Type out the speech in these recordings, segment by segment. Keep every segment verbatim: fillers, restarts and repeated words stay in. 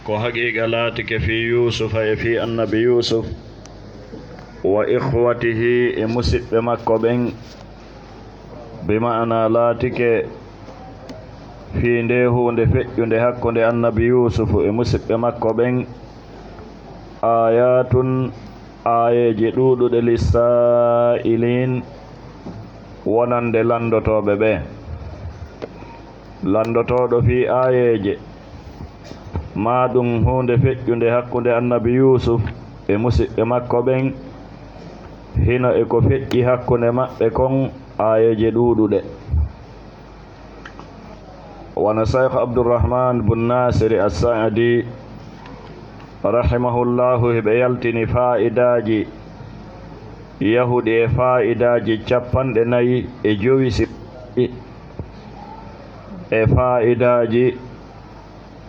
Ko haqiiqa laatike fii Yuusufa e fii Annabi Yuusuf, wa ikhwatihi, e musiɓɓe makko ɓen, bi ma'ana laatike fii ndee huunde feƴƴunde hakkunde Annabi Yuusufu e musiɓɓe makko ɓen, aayatun, aayeeje ɗuuɗuɗe, lissaa'iliin, wonande lanndotooɓe ɓe. Lanndotooɗo fii aayeeje, maa ɗum huunde feƴƴunde hakkunde Annabi Yuusuf e musiɓɓe makko ɓen, hino e ko feƴƴi hakkunde maɓɓe kon aayeeje ɗuuɗuɗe. Wano Shaykh Abdurrahman bun Nasiri As-Sa'di, rahimahullahu, hiɓe yaltini faa'idaaji, yahuɗi e faa'idaaji cappanɗe nayi e jowi, si e faa'idaaji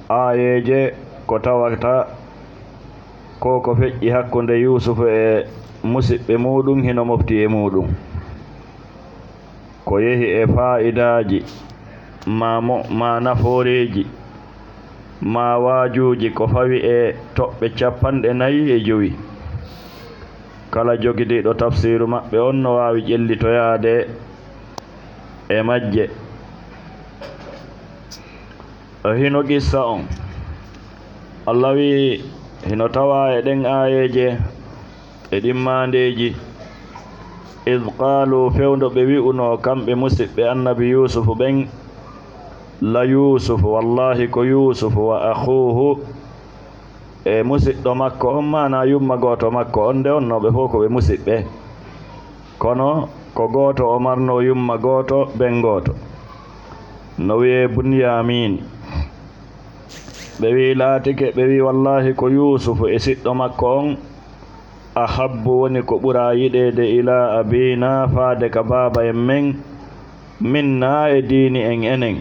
aayeeje ko tawata ko ko feƴƴi hakkunde Yuusufu e musiɓɓe muuɗum hino mofti e muuɗum. Ko yehi e faa'idaaji, maa mo, maa nafooreeji, maa waajuuji ko fawi e toɓɓe cappanɗe nayi e jowi. Kala jogidiiɗo tafsiiru maɓɓe on no waawi ƴellitoyaade e majje. Hino qissa on, Allah wi'i, hino tawaa e ɗen aayeeje, e ɗin maandeeji, "Idh qaalu", fewndo ɓe wi'unoo kamɓe musiɓɓe Annabi Yuusufu ɓen, "La Yuusufu, wallaahi ko Yuusufu, wa akhuuhu", e musiɗɗo makko on, maanaa yumma gooto makko on, nde wonnoo ɓe fow ko ɓe musiɓɓe. Kono ko gooto o marnoo yumma gooto, ben gooto. No wi'ee Bunyaamiin. Ɓe wi'i, laatike, ɓe wi'i, wallaahi ko Yuusufu e siɗɗo makko on, ahabbu, woni ko ɓuraa yiɗeede, ilaa abiinaa, faade ka baaba en men, minnaa, e diini en enen.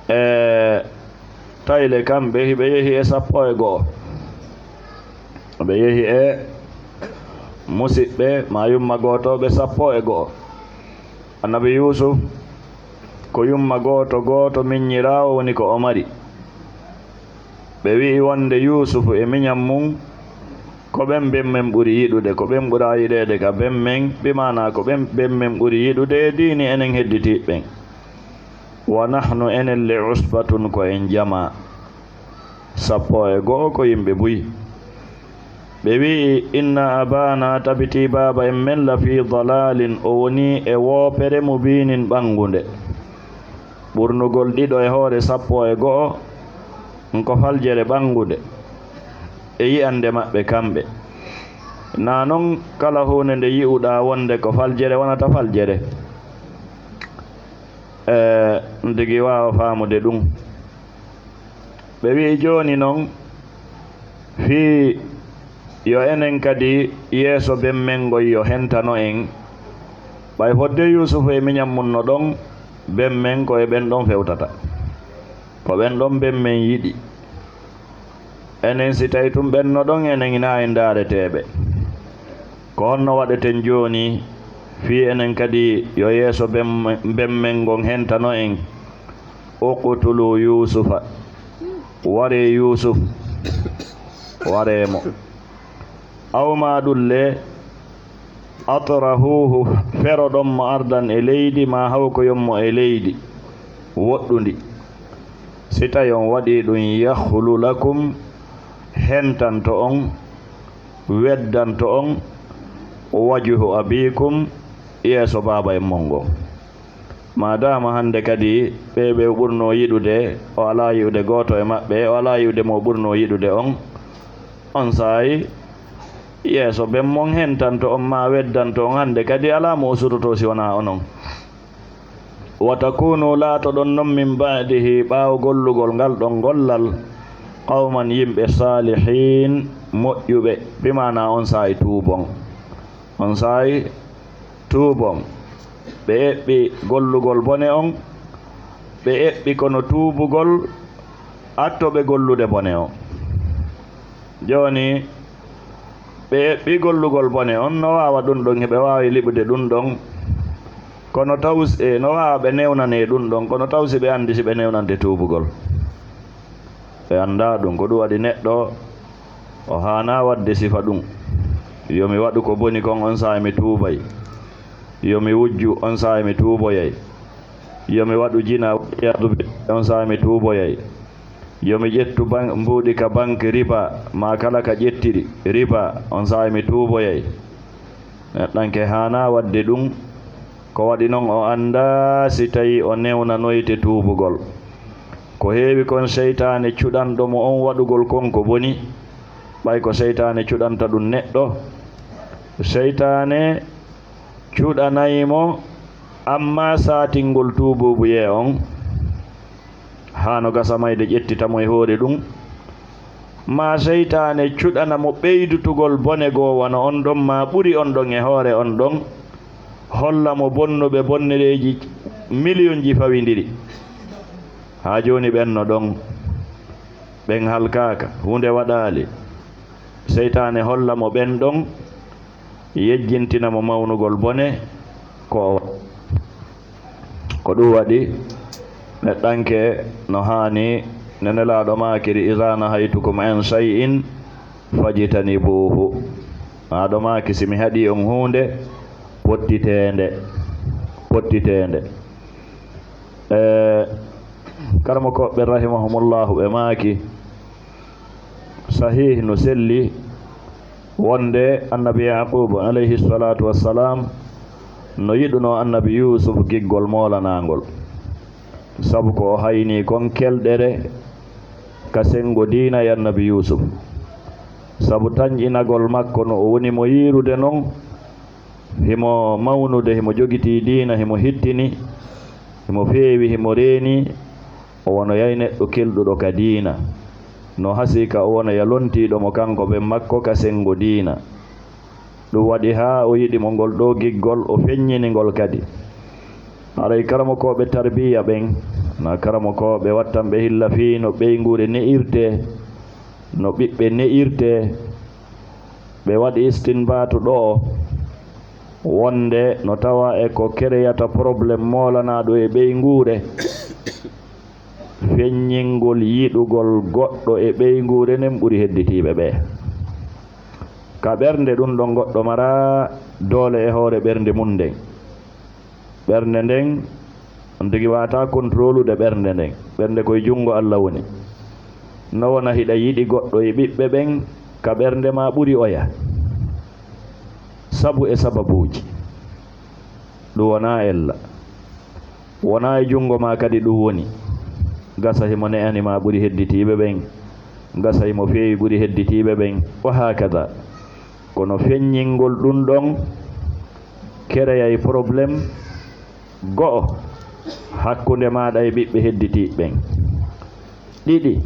E tayle kamɓe, hiɓe yehi e sappo e go'o. Ɓe yehi e musiɓɓe, maa yumma gootooɓe sappo e go'o. Annabi Yuusuf, ko yumma gooto gooto minyiraawo woni ko o mari. Ɓe wi'i wonde Yuusufu e minyam mum, ko ɓen ben men ɓuri yiɗude, ko ɓen ɓuraa yiɗeede ka ben men, bi maanaa ko ɓen ben men ɓuri yiɗude e diini enen hedditiiɓe ɓen. Wa nahnu, enen le, usbatun, ko en jamaa. Sappo e go'o ko yimɓe buy. Ɓe wi'i, inna abaana, tabitii baaba en men, la fii dalaalin, o wonii e woopere, mubiinin, ɓanngunde. Ɓurnugol ɗiɗo e hoore sappo e go'o, ko faljere ɓanngunde e yi'annde maɓɓe kamɓe. Naa non kala huunde nde yi'uɗaa wonde ko faljere, wonata faljere. E, ndigi waawa faamude ɗum. Ɓe wi'i, jooni non, fii yo enen kadi yeeso ben men ngon yo hentano en, ɓay fodde Yuusufu e minyam mum no ɗon, ben men ko e ɓen ɗon fewtata. Ko ɓen ɗon ben men yiɗi. Enen, si tawi tun ɓen no ɗon, enen hinaa en ndaareteeɓe. Ko honno waɗeten jooni fii enen kadi yo yeeso ben, ben men ngon hentano en? Uqtulu Yuusufa, waree Yuusuf, waree mo. Aw maa ɗun le, atrahuuhu, feroɗon mo ardan e leydi, maa hawkoyon mo e leydi woɗɗundi. Si tawi on waɗii ɗun, yakhlu lakum, hentanto on, weddanto on, wajhu abiikum, yeeso baaba en mon ngon. Maadaama hannde kadi ɓe ɓe ɓurnoo yiɗude, o alaa yi'ude gooto e maɓɓe, o alaa yi'ude mo ɓurnoo yiɗude on, onsay yeeso ben mon hentanto on, maa weddanto on, hannde kadi alaa mo o sutotoo si wonaa onon. Wa takuunu, laatoɗon non, min ba'dihi, ɓaawo gollugol ngal ɗon gollal, qawman, yimɓe, saalihiin, moƴƴuɓe, bi maanaa onsay tuubon. Onsay tuubon. Ɓe eɓɓi gollugol bone on, ɓe eɓɓi kono tuubugol atto ɓe gollude bone on. Jooni, ɓe eɓɓi gollugol bone on, no waawa ɗun ɗon, hiɓe waawi liɓude ɗun ɗon, kono taw si, e, no waawa ɓe newnanee ɗun ɗon, kono taw si ɓe anndi si ɓe newnante tuubugol. ɓe anndaa ɗum. Ko ɗum waɗi neɗɗo o haanaa waɗde sifa ɗum. Yo mi waɗu ko boni kon, on saa'i mi tuubay. Yo mi wujju, on saa'i mi tuuboyay. Yo mi waɗu jina, wal iyaadu billah, on saa'i mi tuuboyay. Yo mi ƴettu ban-, mbuuɗi ka bank riba, maa kala ka ƴettiri riba, on saa'i mi tuuboyay. Neɗɗanke haanaa waɗde ɗum. Ko waɗi non o anndaa si tawii o newnanoyte tuubugol. Ko heewi kon, seytaane cuɗanɗo mo on waɗugol kon ko boni, ɓay ko seytaane cuɗanta ɗum neɗɗo. Seytaane cuɗanay mo, ammaa saatingol tuubuubuyee on, haa no gasa mayde ƴettita mo e hoore ɗum. Maa seytaane cuɗana mo ɓeydutugol bone goo wano on ɗon, maa ɓuri on ɗon e hoore on ɗon, holla mo bonnuɓe bonnereeji miliyonji fawindiri. Haa jooni ɓen no ɗon, ɓen halkaaka, huunde waɗaali. Seytaane holla mo ɓen ɗon, yejjintina mo mawnugol bone ko o wa-, ko ɗum waɗi neɗɗanke no haani, ne Nelaaɗo maakiri, "Iza nahaytukum an shay'in fajtanibuhu." Maa ɗo maaki, si mi haɗi on huunde pottiteende, pottiteende. E, karamokooɓe rahimahumullahu ɓe maaki, Sahih no selli wonde Annabi Yaqubu alayhi salatu wassalam no yiɗuno Annabi Yusuf giggol molanangol, sabu ko o hayni kon kelɗere ka sengo diina e Annabi Yusuf, sabu tanƴinagol makko no o woni mo yiirude non. Himo mawnude, himo jogitii diina, himo hittini, himo feewi, himo reeni. O wonoyay neɗɗo kelɗuɗo ka diina. No hasii ka o wonoya lontiiɗo mo kanko ben makko ka senngo diina. Ɗum waɗi haa o yiɗi mo ngol ɗoo giggol, o feññini ngol kadi. Haray karamokooɓe tarbiya ɓen, na karamokooɓe wattanɓe hilla fii no ɓeynguure ne'irtee, no ɓiɓɓe ne'irtee, ɓe waɗi istinbaatu ɗoo wonde no tawa e ko kereyata problème moolanaaɗo e ɓeynguure, feññingol yiɗugol goɗɗo e ɓeynguure nden ɓuri hedditiiɓe ɓee. Ka ɓernde, ɗum ɗon goɗɗo maraa doole e hoore ɓernde mum nden. Ɓernde nden, on tigi waawataa kontrolude ɓernde nden. Ɓernde koye junngo Alla woni. No wona hiɗa yiɗi goɗɗo e ɓiɓɓe ɓen ka ɓernde maa ɓuri oya. Sabu e sababuuji. Ɗum wonaa ella. Wonaa e junngo maa kadi ɗum woni. Gasa himo ne'ani maa ɓuri hedditiiɓe ɓen. Gasa himo feewi ɓuri hedditiiɓe ɓen. Wa hakada. Kono feññingol ɗum ɗon kereyay problème go'o hakkunde maaɗa e ɓiɓɓe hedditiiɓe ɓen. Ɗiɗi,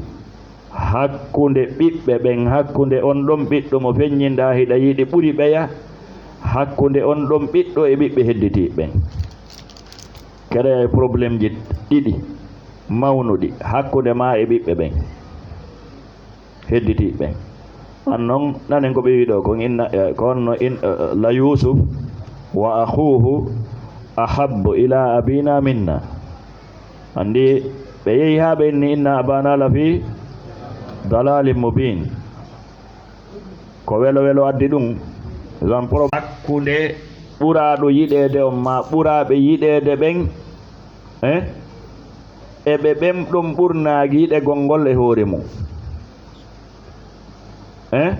hakkunde ɓiɓɓe ɓen, hakkunde on ɗon ɓiɗɗo mo feññinɗaa hiɗa yiɗi ɓuri ɓeya, hakkunde on ɗon ɓiɗɗo e ɓiɓɓe hedditiiɓe ɓen. Kereyay problèmeji ɗiɗi mawnuɗi hakkunde maa e ɓiɓɓe ɓen hedditiiɓe ɓen. An non, nanen ko ɓe wi'i ɗoo kon, inna, eh, ko honno in, eh, la Yusuf wa akhuhu ahabbu ila abina minna. Anndi ɓe yehi haa ɓe inni, "Inna abana la fi dalalin mubin." Ko welo welo addi ɗum. Zan pro-, hakkunde ɓuraaɗo yiɗeede on maa ɓuraaɓe yiɗeede ɓen, eh? E ɓe ɓen ɗon ɓurnaa yiɗegol ngol e hoore mum. Eh?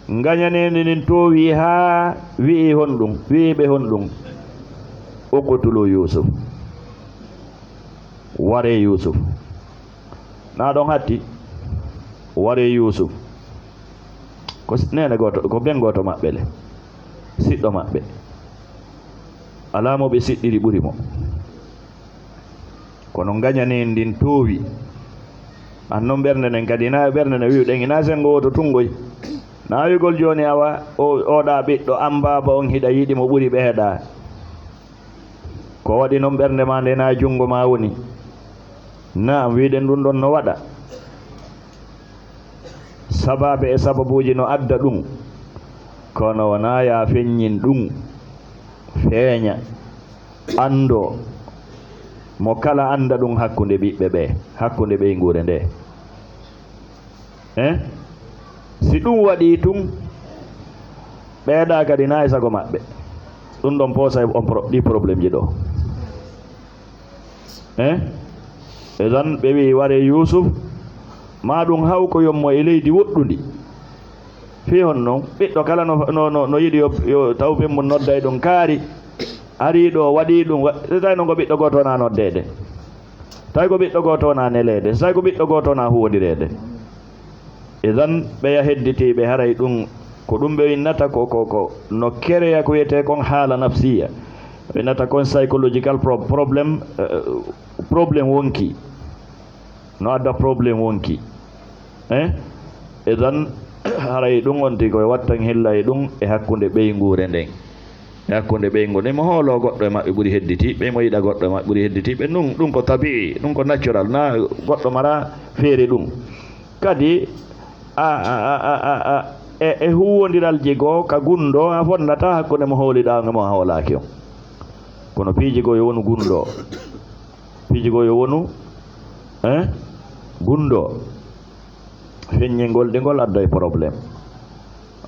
Ngañaneendi ndin toowi haa wi'i honɗum? Wi'i ɓe honɗum? "Uqtulu Yusuf." Waree Yusuf. Na ɗon hatti? Waree Yusuf. Ko si-, neene gooto, ko ben gooto maɓɓe le. Siɗɗo maɓɓe. Alaa mo ɓe siɗɗiri ɓuri mo. Kono ngañaneendi ndin toowi. An non ɓernde nden kadi, na ɓernde nden wi'uɗen, ina senngo wooto tun ngoy. Na wi'ugol jooni awa, o, oɗa ɓiɗɗo an baaba on hiɗa yiɗi mo ɓuri ɓeeɗa. Ko waɗi non ɓernde maa nde na junngo maa woni? Naam, wi'uɗen ɗum ɗon no waɗa. Sabaabe e sababuuji no adda ɗum. Kono wonaa yaa feññin ɗum. Feeña. Anndoo, mo kala annda ɗum hakkunde ɓiɓɓe ɓee, hakkunde ɓeynguure ndee. Eh? Si ɗum waɗii tun, ɓeeɗa kadi na e sago maɓɓe. Ɗum ɗon poosay on pro-, ɗi problème ji ɗo. Eh? E tan ɓe wi'i, "Ware Yuusuf, maa ɗum hawkoyon mo e leydi woɗɗundi." Fii honno? Ɓiɗɗo kala no, no, no, no yiɗi yo, yo taw ɓen mum nodday ɗum kaari. Arii ɗo, waɗii ɗum, wa-, so tawi no ngo ɓiɗɗo gooto wonaa noddeede. Tawi ko ɓiɗɗo gooto wonaa neleede. So tawi ko ɓiɗɗo gooto wonaa huwondireede. Idan, ɓeya hedditiiɓe, haray ɗum, ko ɗum ɓe winnata ko, ko, ko no kereya ko wiyetee kon haala nafsiya. Ɓe winnata kon psychological pro-, problem, eh, problem wonki. No adda problem wonki. Eh? Idan, haray ɗum on tigi koye wattan hilla e ɗum e hakkunde ɓeynguure nden. E hakkunde ɓeynguure nden, mo hooloo goɗɗo e maɓɓe ɓuri hedditiiɓe, mo yiɗa goɗɗo e maɓɓe ɓuri hedditiiɓe. Ɗum, ɗum ko tabi'i, ɗum ko natural, na goɗɗo mara feere ɗum. Kadi, a, a, e, e huuwondiralji goo ka gunndoo, a fonndataa hakkunde mo hooliɗaa on e mo a hoolaaki on. Kono piiji goo yo wonu gunndoo. Piiji goo yo wonu, eh, gunndoo. Feññingol ɗi ngol adday problème.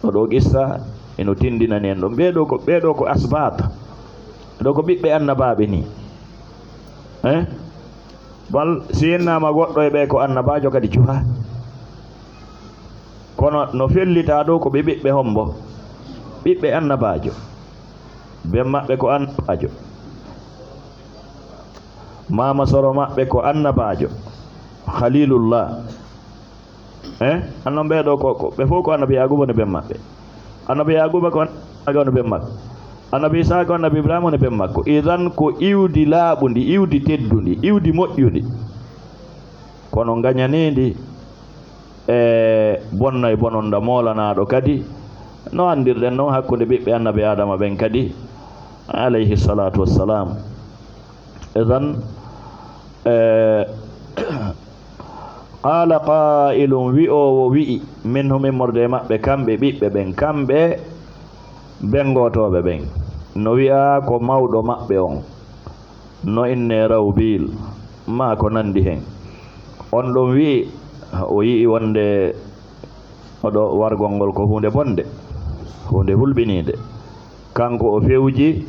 Oɗo qissa ino tindinani en ɗum. Ɓee ɗoo ko, ɓee ɗoo ko asbaat. Ɗoo ko ɓiɓɓe annabaaɓe nii. Eh? Bal si innaama goɗɗo e ɓee ko annabaajo kadi cuha. Kono no fellitaa ɗoo ko ɓe ɓiɓɓe hombo? Ɓiɓɓe annabaajo. Ben maɓɓe ko annabaajo. Maama soro maɓɓe ko annabaajo. Khalilullah. Eh? Annon ɓee ɗoo ko, ko, ɓe fof ko annabi Yaaquuba woni ben maɓɓe. Annabi Yaaquuba ko annabi woni ben makko. Annabi Isaa ko annabi Ibrahima woni ben makko. Idan ko iwdi laaɓundi, iwdi teddundi, iwdi moƴƴundi. Kono ngañaniindi e bonnay bononda moolanaaɗo kadi, no anndirɗen non hakkunde ɓiɓɓe annabi Aadama ɓen kadi, alayhi salaatu wassalam. Idan, eh, qaala qaa'ilun, wi'oowo wi'i, minhum, immorde e maɓɓe, kamɓe ɓiɓɓe ɓen, kamɓe bengotooɓe ɓen, no wi'a ko mawɗo maɓɓe on, no innee Rawbiil, maa ko nanndi hen. On ɗon wi'i, o yi'i wonde oɗo wargol ngol ko huunde bonde, huunde hulɓiniinde. Kanko o fewji,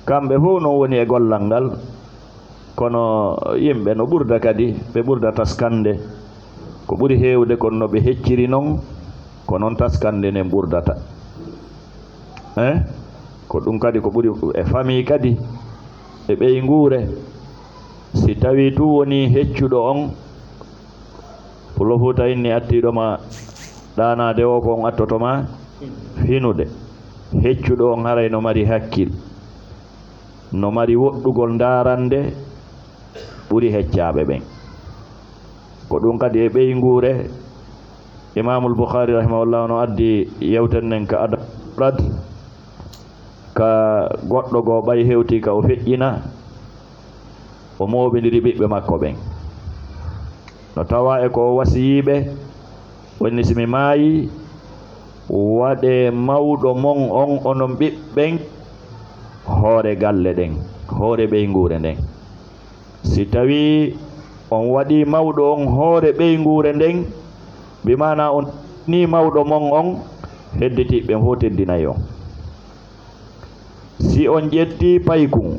kamɓe fof non woni e gollal ngal, kono yimɓe no ɓurda kadi, ɓe ɓurda taskande. Ko ɓuri heewde kon no ɓe hecciri non, ko non taskande nden ɓurdata. Eh? Ko ɗum kadi ko ɓuri e famille kadi, e ɓeynguure. Si tawii tun wonii heccuɗo on, Pullo Fuuta inni attiiɗo ma ɗaanaade o, ko on attoto ma finude. Heccuɗo on haray no mari hakkil, no mari woɗɗugol ndaarande ɓuri heccaaɓe ɓen. Ko ɗum kadi e ɓeynguure, Imaamul Bukhaari rahimahullah no addi yewten nen ka Adab Mufrad, ka goɗɗo goo ɓay hewti ka o feƴƴina, o mooɓindiri ɓiɓɓe makko ɓen. No tawa e ko o wasiyii ɓe, wonni si mi maayii, waɗee mawɗo mon on, onon ɓiɓɓe ɓen, hoore galle ɗen, hoore ɓeynguure nden. Si tawii on waɗii mawɗo on hoore ɓeynguure nden, bi maanaa on nii mawɗo mon on, hedditiiɓe ɓen fof teddinay on. Si on ƴettii paykun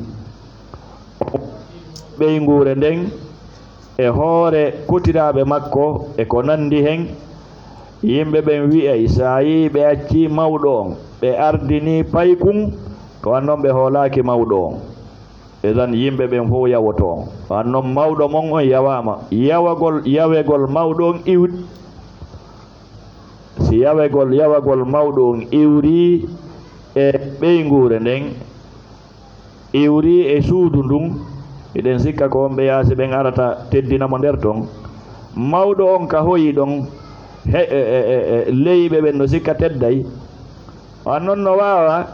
ɓeynguure nden e hoore kotiraaɓe makko e ko nanndi hen, yimɓe ɓen wi'ay, so a yi'ii ɓe accii mawɗo on, ɓe ardinii paykun, ko an non ɓe hoolaaki mawɗo on. Idan yimɓe ɓen fof yawoto on. Ko an non mawɗo mon on yawaama. Yawagol, yawegol mawɗo on iwdi. Si yawegol, yawagol mawɗo on iwrii e ɓeynguure nden, iwrii e suudu ndun, hiɗen sikka ko wonɓe yaasi ɓen arata teddina mo nder ton. Mawɗo on ka hoyi ɗon, he, e, e, e, e, leyiɓe ɓen no sikka tedday. An non no waawa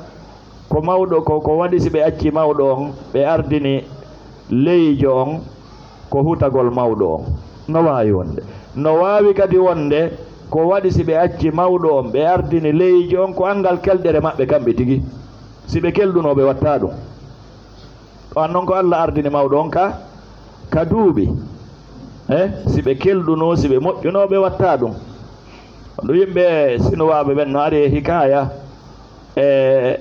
ko mawɗo, ko, ko waɗi si ɓe acci mawɗo on, ɓe ardini leyijo on, ko hutagol mawɗo on. No waawi wonde. No waawi kadi wonde ko waɗi si ɓe acci mawɗo on, ɓe ardini leyijo on, ko anngal kelɗere maɓɓe kamɓe tigi. Si ɓe kelɗunoo, ɓe wattaa ɗum. Ko an non ko Alla ardini mawɗo on ka, ka duuɓi. Eh, si ɓe kelɗunoo, si ɓe moƴƴunoo, ɓe wattaa ɗum. Ɗum yimɓe sinuwaaɓe ɓen no ari e hikaya e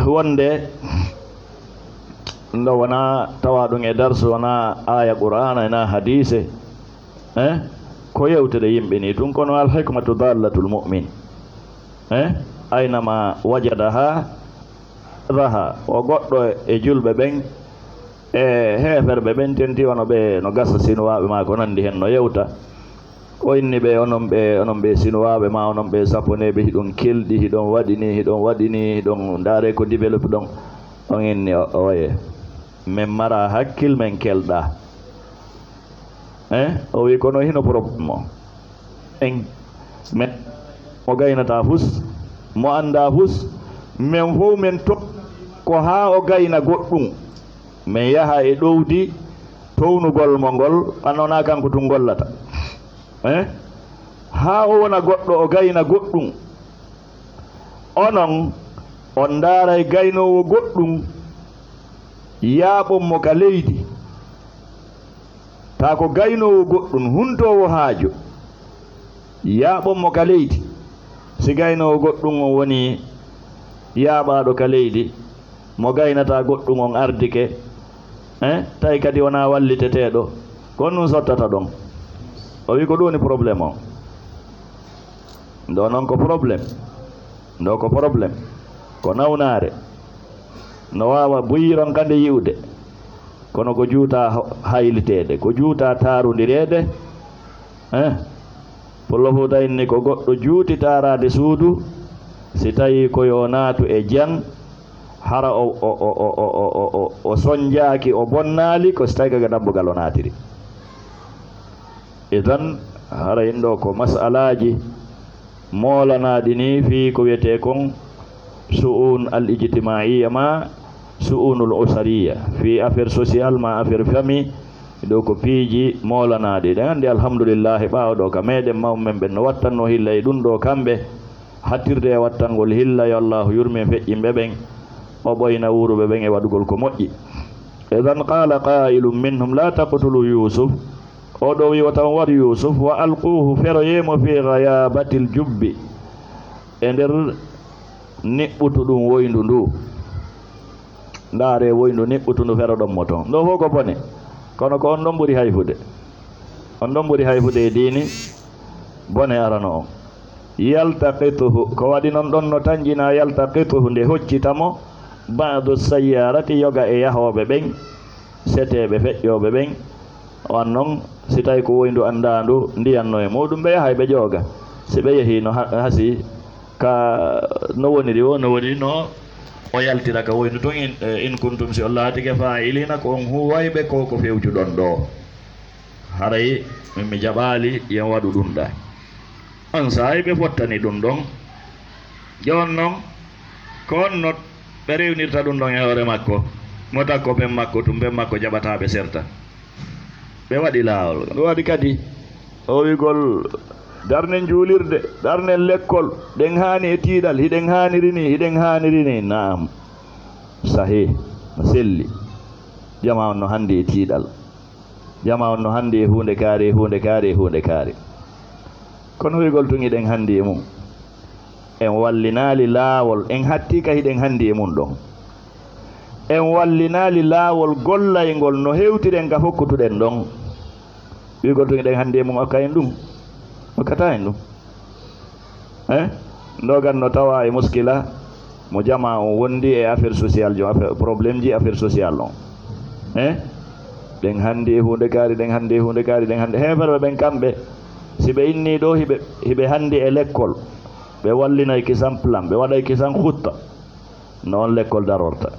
wonde ndo wona tawa ɗum e darsu, wona aya qur'ana ena hadise. Eh? Ko yewtere yimɓe ni ɗum, kono al hikmatu dallatul mu'min. Eh? Aynama wajadaha raha. O goɗɗo e julɓe ɓen e heeferɓe ɓen tenti wano ɓe no gasa sinuwaaɓe ma ko nandi hen no yewta. O inni ɓe, onon ɓe, onon ɓe sinuwaaɓe ma, onon ɓe saponeeɓe, hiɗon kelɗi, hiɗon waɗi ni, hiɗon waɗi ni, hiɗon ndaare ko développe ɗon. On inni o- oye, min mara hakkil, min kelɗa. Eh? O wi kono hino problème o. En men mo gaynata fus, mo anda fus, men fof men to ko haa o gayna goɗɗum. Men yaha e ɗowdi townugol mo ngol, annona kanko tun gollata. Eh? Haa o wona goɗɗo, o gayna goɗɗum. Onon, on ndaaray gaynoowo goɗɗum, yaaɓon mo ka leydi. Taa ko gaynoowo goɗɗum, huntoowo haajo, yaaɓon mo ka leydi. Si gaynoowo goɗɗum on woni yaaɓaaɗo ka leydi, mo gaynata goɗɗum on ardike, eh, tawi kadi wonaa walliteteeɗo, ko on ɗum sottata ɗon. O wi ko ɗum woni problème on. Ndo noon ko problème. Ndo ko problème. Ko nawnaare. No waawa buyiron kande yi'ude. Kono ko juuta ho- hayliteede, ko juuta taarondireede. Eh? Pullo Fuuta inni ko goɗɗo juuti taaraade suudu, si tawi ko yo naatu e jan, hara o, o, o, o, o, o, o, o sonjaaki, o bonnaali, ko si tawi ko ga dambugal o naatiri. Idan, hara in ɗo ko masalaaji moolanaaɗi ni fii ko wiyetee kon su'un al ijtimaiya ma su'unul usariya, fii affaire sociale ma affaire famille, ɗo ko piiji moolanaaɗi. Ɗen anndi, alhamdulillahi, ɓaawo ɗo ka meɗen mawɓe men ɓen no wattannoo hilla e ɗum ɗo kamɓe, hattirde e wattangol hilla, yo Allahu yurmin feƴƴinɓe ɓen, o ɓoyna wuuruɓe ɓen e waɗugol ko moƴƴi. Idan qala qailun minhum la taqtulu Yusuf, o ɗo wi wata on waɗu Yusuf, wa alquhu, feroyee mo, fi ghayabatil jubbi, e nder niɓɓutu ɗum woyndu ndu. Ndaare woyndu niɓɓutu ndu, feroɗon mo ton. Ndo fof ko bone, kono ko on ɗon ɓuri hayfude. On ɗon ɓuri hayfude e diini, bone arano on. Yaltaqituhu, ko waɗi non ɗon no tanƴina, yaltaqituhu, nde hoccita mo, ba'du sayyarati, yoga e yahooɓe ɓen, seteeɓe feƴƴooɓe ɓen. On non, si tawi ko woyndu anndaandu, ndiyan no e muɗum, ɓe yahay ɓe ƴooga. Si ɓe yehii no ha- hasii ka no woniri o, no woniri no o yaltira ka woyndu tun, in, eh, in kuntum, si on laatike, fa'ilina, ko on huuwayɓe ko ko fewjuɗon ɗo. Haray min mi jaɓaali yen waɗu ɗum ɗa. On saa'i ɓe fottani ɗum ɗon. Jooni non, ko on no ɓe rewnirta ɗum ɗon e hoore makko, mo takko ben makko tun, ben makko jaɓataa ɓe serta. Ɓe waɗi laawol. Ɗum waɗi kadi o wi'gol, darnen juulirde, darnen lekkol, ɗen haani e tiiɗal, hiɗen haaniri ni, hiɗen haaniri ni. Naam, sahih, no selli. Jamaa on no handi e tiiɗal. Jamaa on no handi e huunde kaari, e huunde kaari, e huunde kaari. Kono wi'gol tun hiɗen handi e mum. En wallinaali laawol, en hattii ka hiɗen handi e mum ɗon. En wallinaali laawol gollayngol no hewtiren ka fokkutuɗen ɗon. Wi'gol tun hiɗen handi e mum, okka en ɗum. Okkataa en ɗum. Eh? Ndogan no tawa e muskila mo jamaa on wondi e affaire sociale, jo affaire, problème ji affaire sociale on. Eh? Ɗen handi e huunde kaari, ɗen handi e huunde kaari, ɗen handi. Heeferɓe ɓen kamɓe, si ɓe inni ɗo, hiɓe, hiɓe handi e lekkol, ɓe wallinay kisan plan, ɓe waɗay kisan khutta. No on lekkol darorta?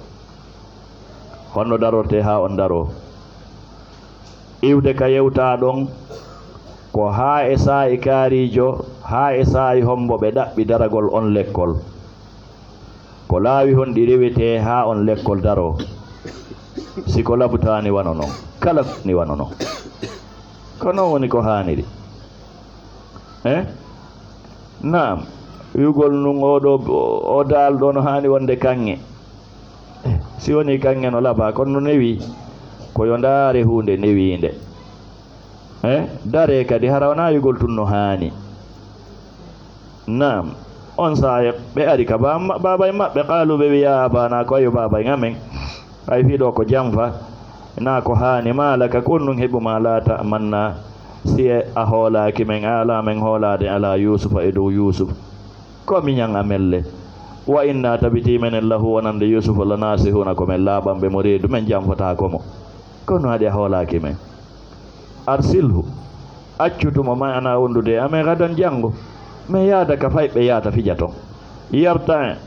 Honno darorte haa on daroo? Iwde ka yewtaa ɗon, ko haa e saa'i kaariijo, haa e saa'i hombo ɓe ɗaɓɓi daragol on lekkol. Ko laawi honɗi rewetee haa on lekkol daroo? Si ko labutaani wano non, kala ni wano non. Ko non woni ko haaniri. Eh? Naam, wi'gol nun oo ɗoo, o daal ɗoo no haani wonde kaŋŋe. Eh, si wonii kaŋŋe no labaa, kono no newii, ko yo ndaare huunde newiinde. Eh? Daree kadi, hara wonaa wi'gol tun no haani. Naam. On saa'i ɓe ari ka baam-, baabay maɓɓe, qaalu, ɓe wi'i, "Yaa abaana, ko ayo baabay amen. Ay fii ɗoo ko janfa, naa ko haani, maa laka, ko honɗun heɓu maa, laa ta'manna, si a hoolaaki men, a alaa men hoolaade alaa Yuusufa e dow Yuusuf. Ko miñan amen le. Wa inna, tabitii menen, lahu, wonande Yuusufa, la naasihuuna, ko men laaɓanɓe mo reedu, men janfotaako mo. Kono haɗi a hoolaaki men. Arsilhu, accutu mo, ma'anaa wondude e amen, gadan, janngo. Men yaada ka fayɓe yaata fija ton. Yarta',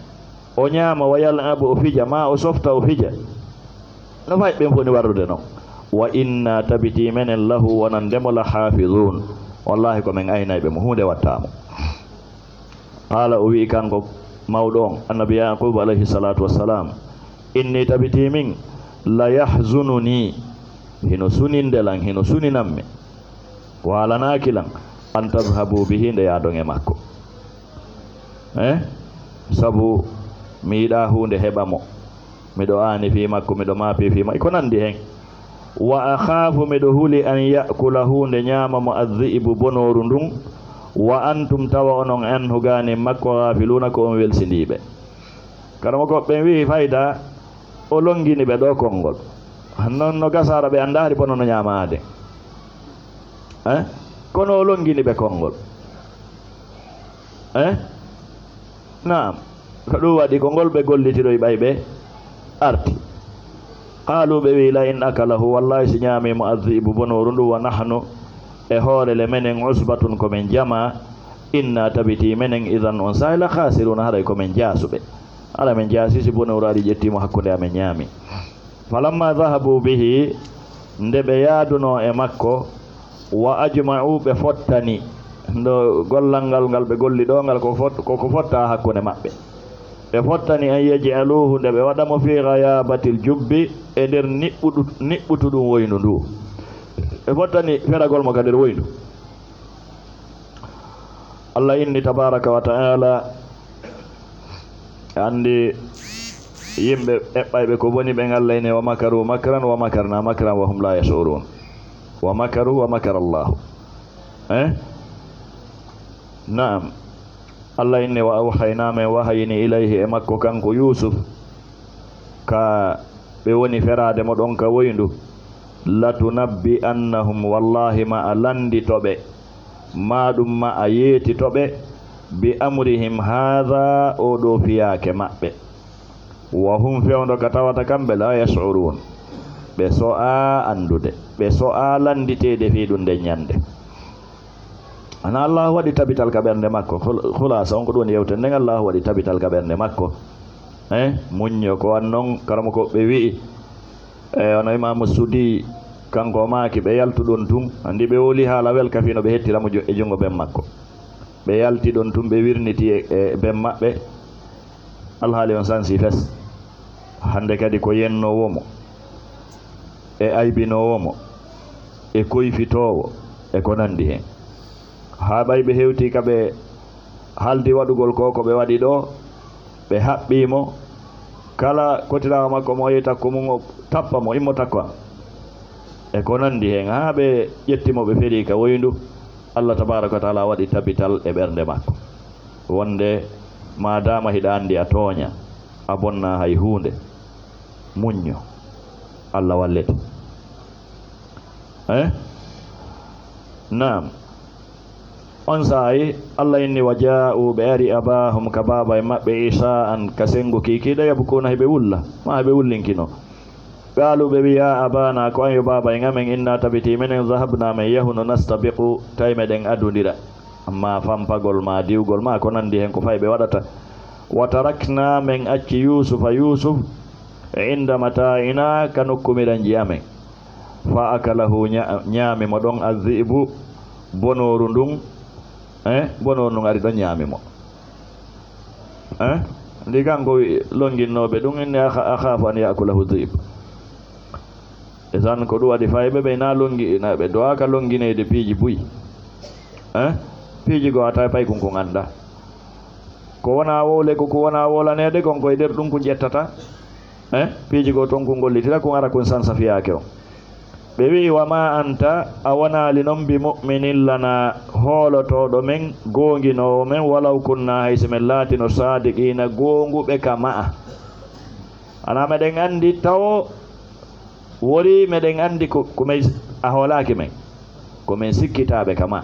o ñaama, wa yal'ab, o fija, maa o softa, o fija. No fayɓe ɓen foti warrude non. Wa inna, tabitii menen, lahu, wonande mo, la haafizuun. Wallaahi, ko men aynayɓe mo, huunde wattaa mo." Qaala, o wi'i kanko mawɗo on, Annabi Yaaquuba alayhi salaatu wassalaam, "Inni, tabitii min, la yahzununii, hino suninde lan, hino suninan mi, waalanaaki lan, an tadhabuu bihi, nde yaadon e makko." Eh? Sabu mi yiɗaa huunde heɓa mo. Miɗo aani fii makko, miɗo maapii fii makko, e ko nanndi hen. "Wa akhaafu, miɗo huli, an ya'kulahu, nde ñaama mo, adh-dhi'bu, bonooru ndun, wa antum, tawa onon, anhu, gaanin makko, ghaafiluuna, ko on welsindiiɓe." Karamokooɓe ɓen wi'i, fayda o longini ɓe ɗoo konngol. Non no gasaara ɓe anndaa hari bono no ñaamaade. Eh? Kono o longini ɓe konngol. Eh? Naam. Ko ɗum waɗi ko ngol ɓe gollitiroy ɓay ɓe arti. Qaalu, ɓe wi'i, "La in akalahu, wallahi si ñaamii mo adh-dhi'bu, bonooru ndu, wa nahnu, e hoore le menen, usbatun, ko men jamaa, inna, tabitii menen, idhan, on saa'i, la khasiruuna, haray ko men jaasuɓe." Hara men jaasi si bonooru ari ƴetti mo hakkunde amen ñaami. Falamma dhahabu bihi, nde ɓe yaadunoo e makko, wa ajma'u, ɓe fottani, ndo gollal ngal, ngal ɓe golli ɗoo ngal, ko fot-, ko, ko fotta hakkunde maɓɓe. Ɓe fottani an yaj'aluuhu, nde ɓe waɗa mo fii ghayaabatil jubbi, e nder niɓɓuɗu-, niɓɓutu ɗum woyndu ndu. Ɓe fottani feragol mo ka nder woyndu. Allah inni tabaaraka wa ta'aala, anndi yimɓe eɓɓayɓe ko boni ɓen, Allah inni, "Wa makaru makran wa makarna makran wa hum la yash'urun." Wa makaru wa makara Allahu. Eh? Naam. Allah inni, "Wa awhayna, men wahayini, ilayhi, e makko kanko Yuusuf, ka ɓe woni feraade mo ɗon ka woyndu, latunabbi'annahum, wallahi ma a lanndito ɓe, maa ɗum ma a yeetito ɓe, bi amrihim haadha, oo ɗoo fiyaake maɓɓe. Wa hum, fewndo ka tawata kamɓe, la yash'urun, ɓe so'aa anndude, ɓe so'aa lannditeede fii ɗum nden ñannde." Ana Allahu waɗi tabital ka ɓernde makko. Khul-, khulaasa on ko ɗum woni yewtere nden, Allahu waɗi tabital ka ɓernde makko. Eh, muñño ko wan non, karamoko ɓe wi'i. Eh, ono Imaamu Sudi, kanko o maaki, ɓe yaltu ɗon tun, anndi ɓe woli haala welka fii no ɓe hettira mo ju-, e junngo ben makko. Ɓe yalti ɗon tun, ɓe wirniti e, e ben maɓɓe. Alhaali on sansi fes. Hannde kadi ko yennoowo mo, e aybinoowo mo, e koyfitoowo, e ko nanndi hen. Haa ɓay ɓe hewti ka ɓe haldi waɗugol ko, ko ɓe waɗi ɗoo, ɓe haɓɓii mo, kala kotiraawo makko mo o yehi takko mum, o tappa mo, immo takko am. E ko nanndi hen, haa ɓe ƴetti mo, ɓe feri ka woyndu, Allah tabaaraka wa ta'aala waɗi tabital e ɓernde makko. Wonde, maadaama hiɗa anndi a tooña, a bonna hay huunde, muñño, Allah wallete. Eh? Naam. On saa'i, Allah inni, "Wa jaa'u, ɓe ari, abaahum, ka baaba e maɓɓe, ishaa'an, ka senngo kiikiiɗe, yabkuuna, hiɓe wulla, maa hiɓe wullinkino." Qaalu, ɓe wi'i, "Yaa abaana, ko an yo baaba en amen, inna, tabitii menen, dhahabna, men yahunu, nastabiqu, tawi meɗen adundira, maa fampagol, maa diwgol, maa ko nanndi hen, ko fay ɓe waɗata. Wa tarakna, men acci Yuusufa, Yuusuf, inda mataa'ina, ka nokku miranji amen. Fa akalahu, ña-, ñaami mo ɗon, adh-dhi'bu, bonooru ndun, eh, bonooru ndun ari ɗon ñaami mo." Eh? Ndi kanko wi-, longinnooɓe ɗum, inni akha-, akhaafu an ya'kulahu dhi'b. E tan ko ɗum waɗi fayɓe ɓe na longi-, na ɓe do'aaka longineede piiji buy. Eh? Piiji goo a tawi paykun kun anndaa. Ko wona wowle ko, ko wona wowlaneede kon ko e nder ɗum ko ƴettata. Eh? Piiji goo ton ko ngollitira, ko ara kon sansa fiyaake on. Ɓe wi'i: "Wa ma anta, a wonaali non bi mu'minin lana, hoolotooɗo men, goonginoowo men, walaw kunna, hay si men laatino saadiqiina, goonguɓe ka ma'a." Ana meɗen anndi tawo wori meɗen anndi ko, ko men, a hoolaaki men, ko men sikkitaaɓe ka ma.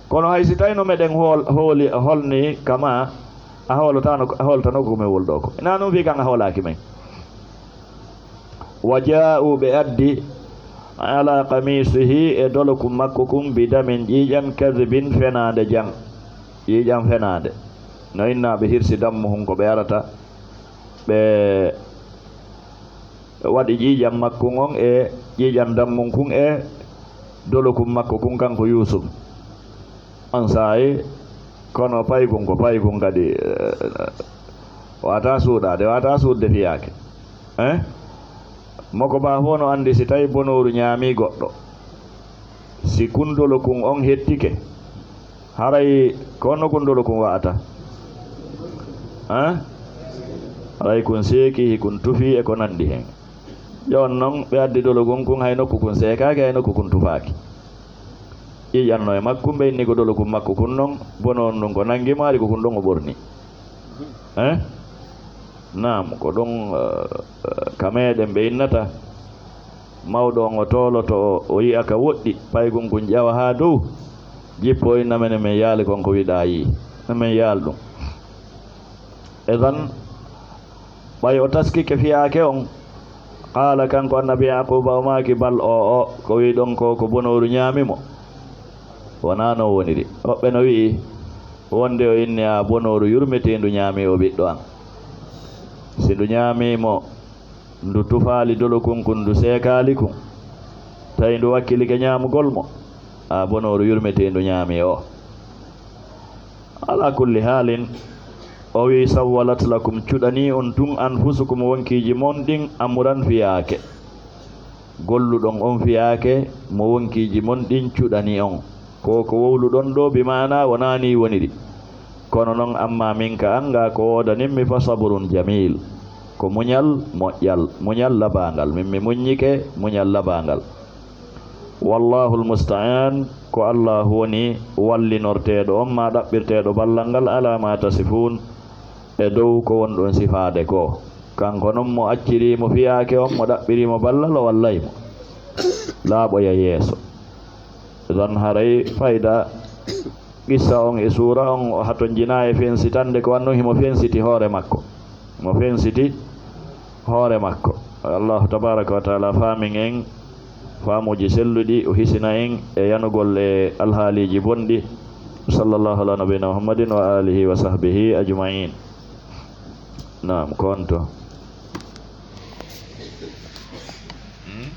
Kono hay si tawino meɗen hool-, hooli, holni ka ma, a hoolotaano, a hooltanoo ko men woni ɗoo ko. Ina non fii kan a hoolaaki men. Wa jaa'u, ɓe addi, ala qamisihi, e doloku makko kun, bi damin, ƴiiƴan, kadhibin, fenaande jan. Ƴiiƴan fenaande. No inna ɓe hirsi dammuhun ko ɓe arata, ɓe waɗi ƴiiƴan makkun on e ƴiiƴan dammun kun e dolokun makko kun kanko Yuusuf. On saa'i, kono paykun ko paykun kadi, eh, wata suuɗaade, wata suuɗde fiyaake. Eh? Moko ba fof no anndi si tawi bonooru ñaami goɗɗo. Si kun dolokun on hettike, haray ko honno kun dolokun wa'ata? Eh? Haray kun seeki, hikun tufi e ko nanndi hen. Jooni non ɓe addi dolokun kun, hay nokku kun seekaaki, hay nokku kun tufaaki. Ƴiiƴan no e makkun, ɓe inni ko dolokun makko kun non, bonooru ndun ko nanngi mo, ari ko kun ɗon o ɓorni. Eh? Naam, ko ɗum, eh, eh, ka meɗen ɓe innata. Mawɗo on o tooloto, o, o yi'a ka woɗɗi, paykun kun ƴawa haa dow, jippo o inna, menen men yaali kon ko wiɗaa yii. Menen men yaal ɗum. Idan, ɓay o taskike fiyaake on, qaala, kanko Annabi Yaaquuba, o maaki, bal, o, o, ko wi'i ɗon ko, ko bonooru ñaami mo. Wonaa non woniri. Woɓɓe no wi'i, wonde o inni, a, bonooru yurmeteendu ñaami o ɓiɗɗo an. Si ndu ñaami mo, ndu tufaali dolokun kun, ndu seekaali kun, tawi ndu wakkilike ñaamugol mo, a, bonooru yurmeteendu ñaami o. Ala kulli haalin, o wi'i, sawwalat lakum, cuɗanii on tun, anfusukum, wonkiiji mon ɗin, amran, fiyaake. Golluɗon on fiyaake mo wonkiiji mon ɗin cuɗani on. Ko ko wowluɗon ɗoo, bi maana wonaa nii woniri. Kono non, amma min ka an, ngaa ko woodanin mi, fa sabrun jamil. Ko muñal moƴƴal, muñal labaangal. Min mi muññike muñal labaangal. Wallahul musta'an, ko Allaahu woni wallinorteeɗo on, maa ɗaɓɓirteeɗo ballal ngal, ala ma tasifun, e dow ko wonɗon sifaade ko. Kanko non mo acciri mo fiyaake on, mo ɗaɓɓiri mo ballal, o wallay mo laaɓoya yeeso. Ɗon haray fayda qissa on e suura on, o hatonjinaa e fensitande ko wanno himo fensiti hoore makko. Mo fensiti hoore makko. Allahu tabaraka wa taala faamin en faamuuji selluɗi, o hisina en e yanugol e alhaaliiji bonɗi. Sallallahu ala nabiyina Muhammadin wa alihi wa sahbihi ajma'in. Naam, ko on to. Hmm?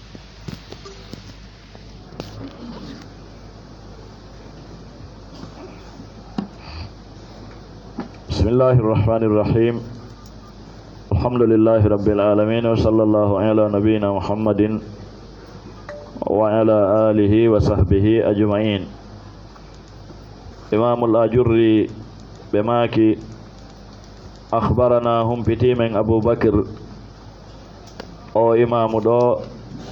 بسم الله الرحمن الرحيم. الحمد لله رب العالمين، وصلى الله على نبينا محمد وعلى آله وصحبه أجمعين. Imaamul Ajurri ɓe maaki, akhbarana, humpitii men Abu Bakr, o imaamu ɗo,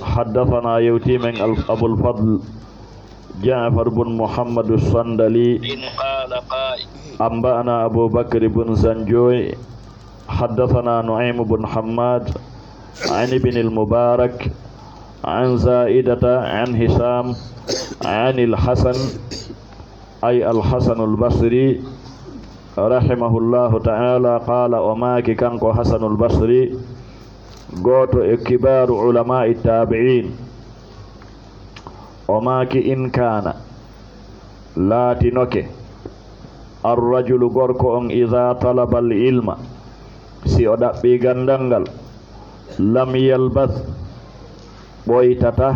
haddathana, yewtii men Al-, Abul Fadl Ja'far bun Muhammadu Sandali, anba'ana Abu Bakr bun Sanjoy, haddathana Nu'aym bun Hammad, an Ibn al-Mubarak, an Zaidata, an Hisham, an al-Hasan, ay al-Hasanul Basri, rahimahullahu ta'ala, qaala, o maaki kanko Hasanul Basri, gooto e kibaaru ulamaa'i taabi'iin, o maaki, in kaana, laatinoke, ar-rajulu, gorko on, idaa talaba al-ilma, si o ɗaɓɓii ganndal ngal, lam yalbath, ɓoytata,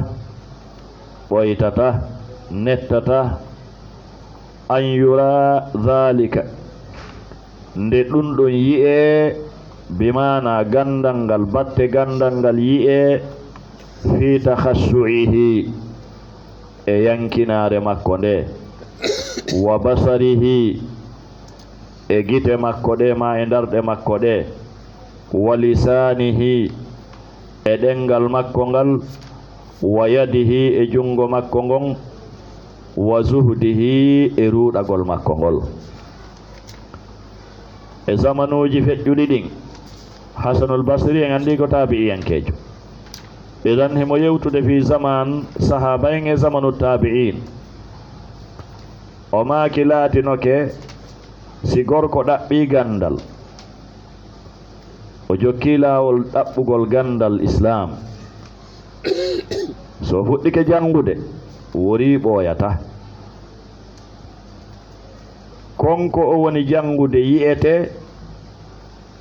ɓoytata, nettata, an yura dhalika, nde ɗum ɗon yi'ee, bi maana ganndal ngal, batte ganndal ngal yi'ee, fi takhashu'ihi, e yankinaare makko nde, wa basarihi, e gite makko ɗe, ma e darɗe makko ɗe, wa lisaanihi, e ɗemngal makko ngal, wa yadihi, e junngo makko ngon, wa zuhdihi, e ruuɗagol makko ngol. E zamanuuji feƴƴuɗi ɗin, Hasanul Basri en anndi ko taabi'iyankeejo. Idan himo yewtude fii zaman sahaaba en e zamanu taabi'iin. O maaki laatinoke si gorko ɗaɓɓii ganndal, o jokkii laawol ɗaɓɓugol ganndal Islaam. So fuɗɗike janngude, worii ɓooyataa. Kon ko o woni janngude yi'etee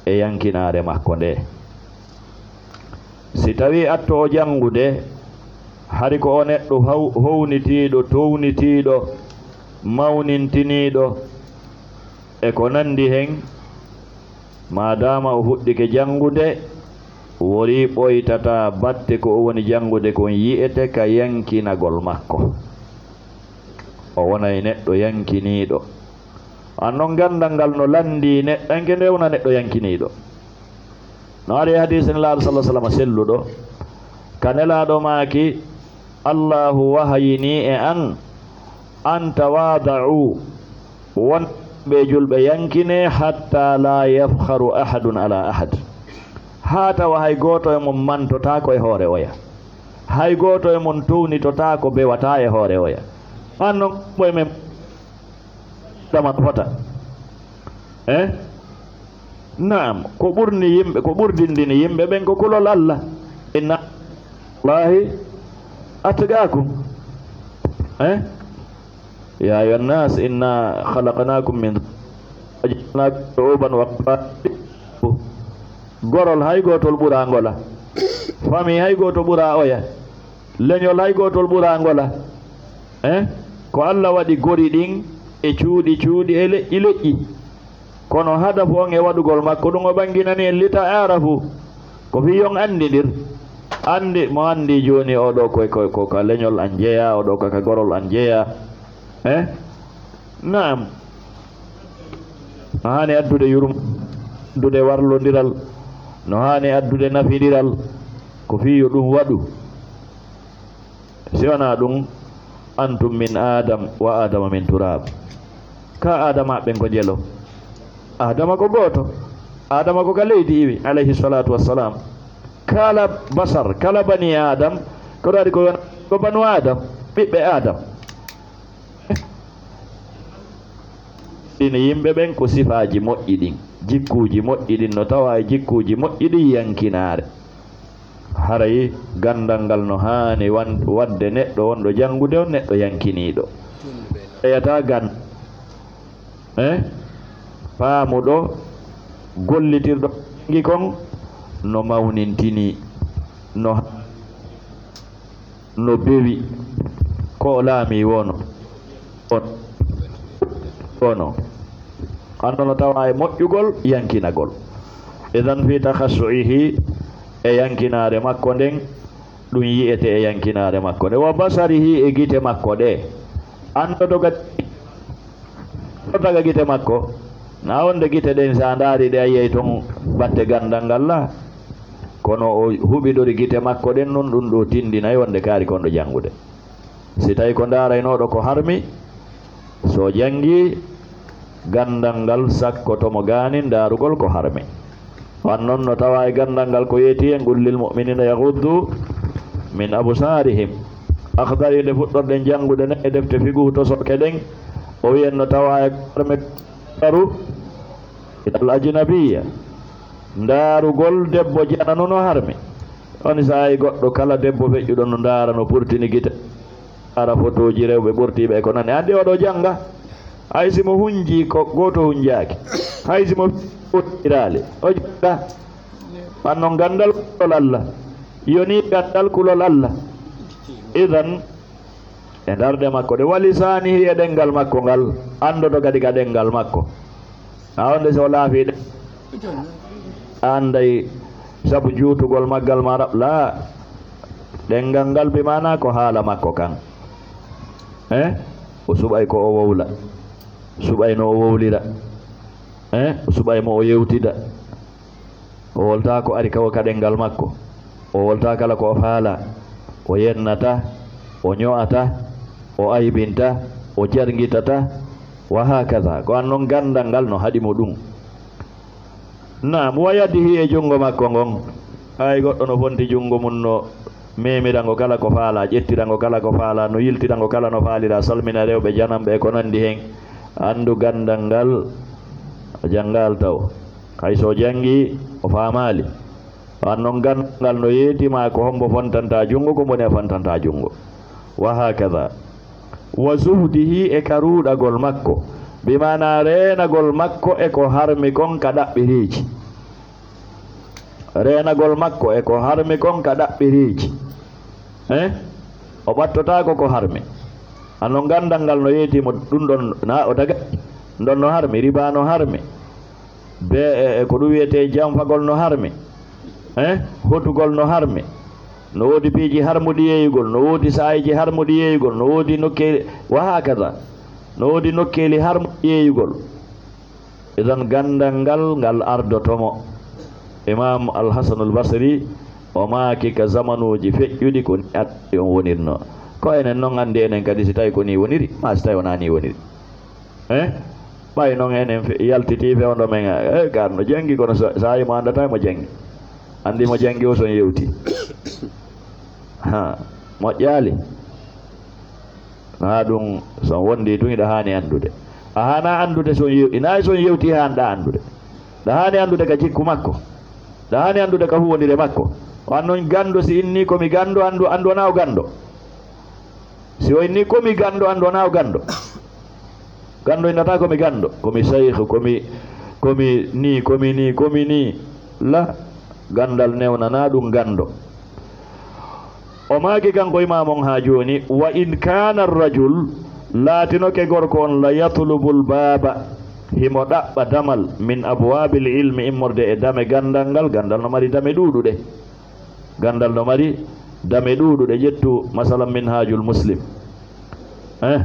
e yankinaare makko nde. Si tawii atto o janngude, hari ko o neɗɗo haw-, hownitiiɗo, townitiiɗo, mawnintiniiɗo, e ko nanndi hen, maadaama o fuɗɗike janngude, worii ɓooytataa batte ko o woni janngude kon yi'etee ka yankinagol makko. O wonay neɗɗo yankiniiɗo. An non ganndal ngal no lanndii neɗɗanke nde wona neɗɗo yankiniiɗo. No ari e hadiisi Nelaaɗo sallallaahu alayhi wa sallam selluɗo, ka Nelaaɗo maaki, Allaahu wahayinii e an, an tawaada'u, wonɓe julɓe yankinee, hattaa laa yafkharu ahadun alaa ahad, haa tawa hay gooto e mon mantotaako e hoore oya, hay gooto e mon townitotaako, bewataa e hoore oya. An non, ko e men Adama no fota. Eh? Naam, ko ɓurni yimɓe, ko ɓurdindini yimɓe ɓen ko kulol Allah. Inna Allahi atqaakum. Eh? Ya ayyuhan nas, inna khalaqnakum min, wa ja'alnakum shu'uban wa qaba'ila. Gorol hay gootol ɓuraa ngola. Famii hay gooto ɓuraa oya. Leñol hay gootol ɓuraa ngola. Eh? Ko Allah waɗi gori ɗin e cuuɗi cuuɗi e leƴƴi leƴƴi. Kono hadafu on e waɗugol makko ɗum o ɓanginani en li ta'aarafu. Ko fii yon anndindir. Anndi, mo anndi jooni oɗo ko, ko, ko ka leñol an jeyaa, oɗo ka, ka gorol an jeyaa. Eh? Naam. No haani addude yurum-, addude warlondiral. No haani addude nafindiral. Ko fii yo ɗum waɗu. Si wanaa ɗum, antum min Adam wa Adama min turab. Ka Adama ɓen ko jelo. Adama ko gooto. Adama ko ka leydi iwi, alayhi salatu wassalam. Kala basar, kala bani Adam, ko ɗaɗi ko yon-, ko banu Adam, ɓiɓɓe Adam. Ɗin yimɓe ɓen ko sifaaji moƴƴi ɗin, jikkuuji moƴƴi ɗin, no tawa e jikkuuji moƴƴi ɗin yankinaare. Haray ganndal ngal no haani wan-, waɗde neɗɗo wonɗo janngude on neɗɗo yankiniiɗo. Ɓeyataa gan-, eh? Paamuɗo, gollitirɗo janngi kon no mawnintinii, no no bewi, ko o laamii wono. On, wono. Anno no tawa e moƴƴugol, yankinagol. Idan fi takhassu'ihi, e yankinaare makko nden, ɗum yi'ete e yankinaare makko nde. Wa basarihi, e gite makko ɗe. Anndo doga Ko taga gite makko, na wonde gite ɗen, sa ndaari ɗe, a yiyay ton batte ganndal ngal la. Kono o huɓidori gite makko ɗen, non ɗum ɗo tindinay wonde kaari kon ɗo janngude. Si tawi ko ndaaraynooɗo ko harmi, so janngi ganndal ngal sakkoto mo gaanin ndaarugol ko harmi. Wan non no tawa e ganndal ngal ko yeeti en, "Qul lil mu'minina yaghuddu min absarihim." Akhdari nde fuɗɗorɗen janngude nden e defte fiqhu to soke ɗen, o wi'en no tawa e harme karu ilal ajnabiyya. Ndaarugol debbo janano no harmi. On saa'i goɗɗo kala debbo feƴƴuɗo no ndaara, no purtini gite. Ara fotooji rewɓe ɓortiiɓe e ko nani. Anndi oɗo jannga. Hay si mo hunji ko gooto hunjaaki. Hay si mo ɓottiraali. O jannga. Wan non ganndal kulol Allah. Yoni ganndal kulol Allah. Idan, e ndarɗe makko ɗe, wa lisaanihi, e ɗenngal makko ngal. Anndoto kadi ka ɗenngal makko. Haa wonde so o laafii ɗe, a annday sabu juutugol maggal ma raɓ-, laa. Ɗenngal ngal bi maanaa ko haala makko kan. Eh? O suɓay ko o wowla. Suɓay no o wowlira. Eh? O suɓay mo o yewtida. O woltaa ko ari kawo ka ɗenngal makko. O woltaa kala ko o faalaa. O yennata, o ño'ata, o aybinta, o jarngitata, wa hakada. Ko an non ganndal ngal no haɗi mo ɗum. Naam, wa yadihi, e junngo makko ngon. Hay goɗɗo no fonti junngo mum no memira ngo kala ko faala, ƴettira ngo kala ko faala, no yiltira ngo kala no faalira, salmina rewɓe jananɓe e ko nanndi hen. Anndu ganndal ngal, janngal taw. Hay so janngi, o faamaali. An non ganndal ngal no yeeti ma ko hombo fontanta junngo, ko mboni a fontanta junngo. Wa hakada. Wa zuhdihi, e ka ruuɗagol makko. Bi maana reenagol makko e ko harmi kon ka ɗaɓɓireeji. Reenagol makko e ko harmi kon ka ɗaɓɓireeji. Eh? O ɓattotaako ko harmi. An non ganndal ngal no yeeti mo ɗum ɗon na o daga. Ɗon no harmi, riba no harmi. Be, e, e ko ɗum wiyetee janfagol no harmi. Eh? Hotugol no harmi. No woodi piiji harmuɗi yeeyugol, no woodi saayeeji harmuɗi yeeyugol, no woodi nokkee-, wa hakada. No woodi nokkeeli harmuɗi yeeyugol. Idan ganndal ngal, ngal ardoto mo. Imam Al Hasanul Basri, o maaki ka zamanuuji feƴƴuɗi ko ni addi on wonirno. Ko enen non anndi enen kadi si tawi ko ni woniri, ma si tawi wonaa ni woniri. Eh? Ɓay non enen fe-, yaltiti fewndo men, eh, gar no janngi, kono sa-, saayi mo anndata mo janngi. Anndi mo janngi o son yewti. Ha, moƴƴaali. Haa ɗum son wondi tun, hiɗa haani anndude. A haana anndude son yew-, ina son yewti haanɗa anndude. Ɗa haani anndude ka jikku makko. Ɗa haani anndude ka huwondire makko. O an non ganndo, si inni ko mi ganndo, anndu, anndu wonaa o ganndo. Si o inni ko mi ganndo, anndu wonaa o ganndo. Ganndo innata ko mi ganndo, ko mi shaykh, ko mi, ko mi ni, ko mi ni, ko mi ni. La, ganndal newnanaa ɗum ganndo. O maaki kanko imaamu on haa jooni, wa in kaana rajul, laatinoke gorko on, la yatlubul baaba, himo ɗaɓɓa damal, min abwaabil ilmi, immorde e dame ganndal ngal. Ganndal no mari dame ɗuuɗuɗe. Ganndal no mari dame ɗuuɗuɗe. Ƴettu, masalan, Minhaajul Muslim. Eh?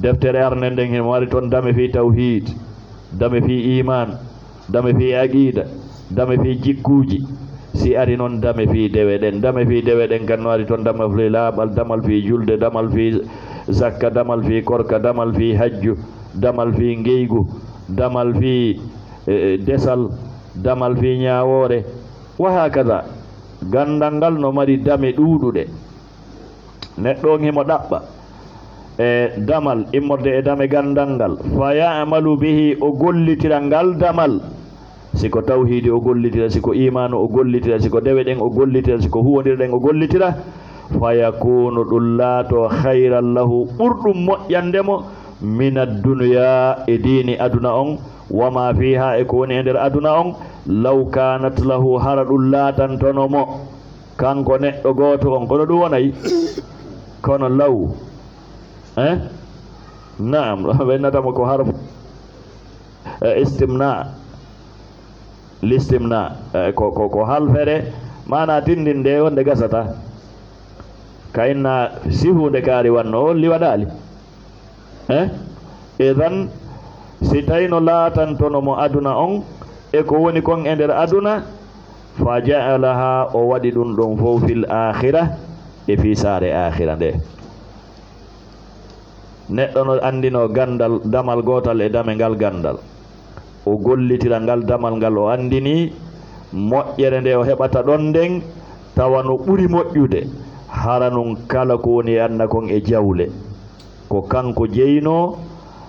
Deftere arnde nden, himo mari ton dame fii tawhiid, dame fii iimaan, dame fii aqiida, dame fii jikkuuji. Si ari non dame fii dewe ɗen, dame fii dewe ɗen kan no ari ton, damal fii laaɓal, damal fii julde, damal fii zakka, damal fii korka, damal fii hajju, damal fii ngeygu, damal fii, eh, eh, desal, damal fii ñaawoore, wa hakada. Ganndal ngal no mari dame ɗuuɗuɗe. Neɗɗo on himo ɗaɓɓa e damal immorde e dame ganndal ngal. Fa ya'malu bihi, o gollitira ngal damal. Si ko tawhiidi o gollitira, si ko iimaanu o gollitira, si ko dewe ɗen o gollitira, si ko huwondire ɗen o gollitira. Fa yakunu, ɗum laato khayran lahu, ɓurɗum moƴƴande mo, min ad-dunya, e diini aduna on, wa ma fiha, e ko woni e nder aduna on, law kanat lahu, hara ɗum laatantono mo. Kanko neɗɗo gooto on, kono ɗum wonay, kono law. Eh? Naam, ɓennata mo ko harf, eh, istimna. Listimna, eh, ko, ko, ko halfere, maana tindinde wonde gasata. Ka inna sihunde kaari wanno, on liwaɗaali. Eh? Idan, si tawino laatantono mo aduna on, e ko woni kon e nder aduna, fa ja'alaha, o waɗi ɗum ɗon fow fil akhira, e fii saare akhira nde. Neɗɗo no anndinoo ganndal, damal gootal e dame ngal ganndal. O gollitira ngal damal ngal o anndinii, moƴƴere nde o heɓata ɗon nden, tawa no ɓuri moƴƴude, hara nun kala ko woni e aduna kon e jawle. Ko kanko jeynoo,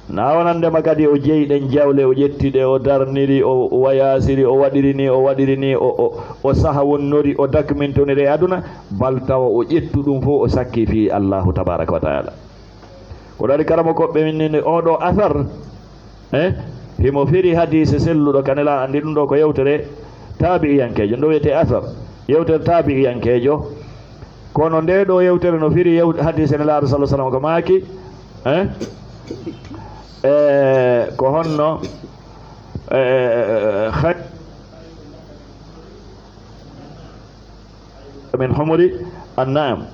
na wonandema kadi o jeyi ɗen jawle, o ƴetti ɗe, o darniri, o, o wayaasiri, o waɗiri ni, o waɗiri ni, o, o, o saha wonnori, o dakmintoniri e aduna, bal tawa o ƴettu ɗum fof o sakki fii Allahu tabaraka wa taala. Ko ɗaɗi karamokooɓe min ni oo ɗoo asar, eh, himo firi hadiise selluɗo ka Nelaaɗo, anndi ɗum ɗoo ko yewtere taabi'iyankeejo, ɗum ɗoo wiyetee asar, yewtere taabi'iyankeejo. Kono ndee ɗoo yewtere no firi yew-, hadiise Nelaaɗo sallallahu alaihi wasallam ko maaki, eh, eh, ko honno, eh, khay-, min humuri an'am.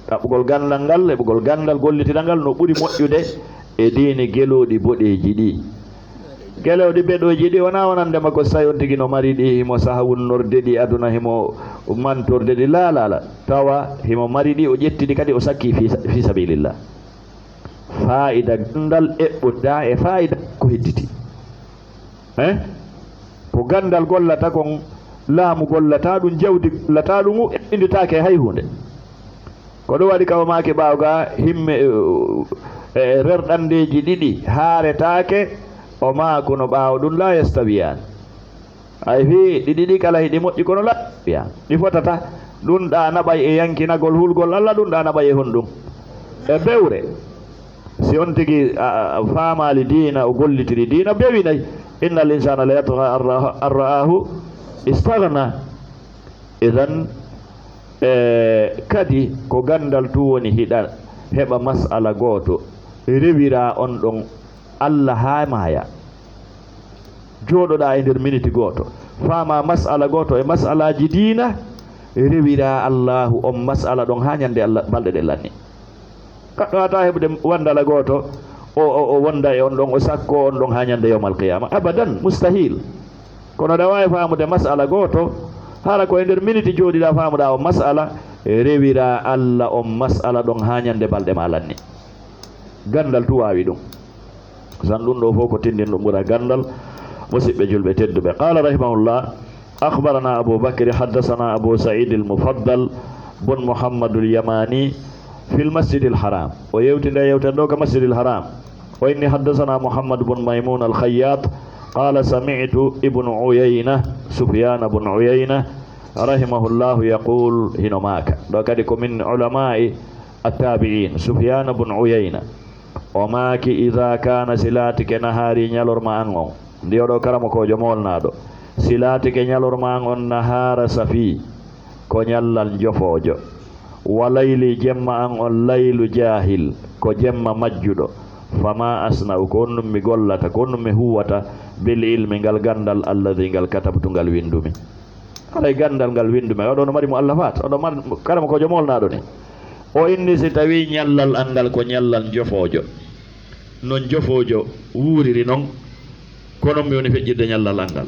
Ɗaɓɓugol ganndal ngal, heɓugol ganndal gollitiral ngal no ɓuri moƴƴude e diini gelooɗi boɗeeji ɗi. Kelewɗi beɗooji ɗi wonaa wonande makko, so tawi on tigi no mari ɗi, himo saha wunnorde ɗi aduna, himo mantorde ɗi, laa, laa, laa. Tawa himo mari ɗi, o ƴetti ɗi kadi, o sakki fi, fi sabilillah. Faa'ida ganndal eɓɓotidaa e faa'ida ko hedditi. Eh? Ko ganndal gollata kon, laamu gollata ɗum, jawdi gollata ɗum, eɓɓinditaake hay huunde. Ko ɗum waɗi ka o maaki ɓaawo ga himme, eh, eh, rerɗandeeji ɗiɗi haaretaake, o maakuno ɓaawo ɗum, "La yastawiyaani." Ay fii, ɗi ɗiɗi kala hiɗi moƴƴi, kono la yastawiyaani. Ɗi fotata. Ɗum ɗa naɓay e yankinagol hulgol Allah, ɗum ɗa naɓay e honɗum? E bewre. Si on tigi a, a, faamaali diina, o gollitiri diina, bewinay. "Innal insaana la yatgha an ra-, an ra'aahu istaghna." Idan, e, kadi ko ganndal tun woni hiɗa heɓa mas'ala gooto, rewira on ɗon Allah haa maaya. Jooɗoɗa e nder miniti gooto, faama mas'ala gooto e mas'alaaji diina, rewira Allahu on mas'ala ɗon haa ñande Allah balɗe ɗen lanni. Kaɗɗo hata heɓude wandala gooto, o, o, o wonda e on ɗon, o sakko on ɗon haa ñande yawmal qiyaama. Abadan, mustahil. Kono ɗa waawi faamude mas'ala gooto, hara ko e nder miniti jooɗiɗa faamuɗa on mas'ala, rewira Allah on mas'ala ɗon haa ñande balɗe ma lanni. Ganndal tun waawi ɗum. San ɗum ɗo fof ko tinndin ɗum ɓura ganndal. Musidɓe julɓe tedduɓe, qala rahimahullah, akhbarana Abu Bakri, haddathana Abu Sa'id al-Mufaddal bun Muhammad al-Yamani fil Masjid al-Haram. O yewti nde yewtere ɗo ka Masjid al-Haram. O inni, haddathana Muhammad bun Maymun al-Khayyat, qala sami'tu Ibn Uyayna, Sufyan bun Uyayna, rahimahullahu yaqul, hino maaka. Ɗo kadi ko min ulama'i at-tabi'in, Sufyan bun Uyayna. O maaki, "Idha kana," si laatike, "nahaari," ñalorma an on, ndi oɗo karamokoojo moolnaaɗo, "si laatike ñalorma an on nahaara safi, ko ñallal njofoojo, wa layli," jemma an on, "laylu jaahil," ko jemma majjuɗo, "fama asna'u," ko honɗum mi gollata, ko honɗum mi huwata, "bil ilmi," ngal ganndal, "alladhi," ngal "katabtu," ngal winndumi. Haray ganndal ngal winndumi, oɗo no mari mu'allafat, oɗo mari karamokoojo moolnaaɗo ni. O inni, si tawii ñallal an ngal ko ñallal njofoojo, no njofoojo wuuriri non, ko non mi woni feƴƴirde ñallal an ngal.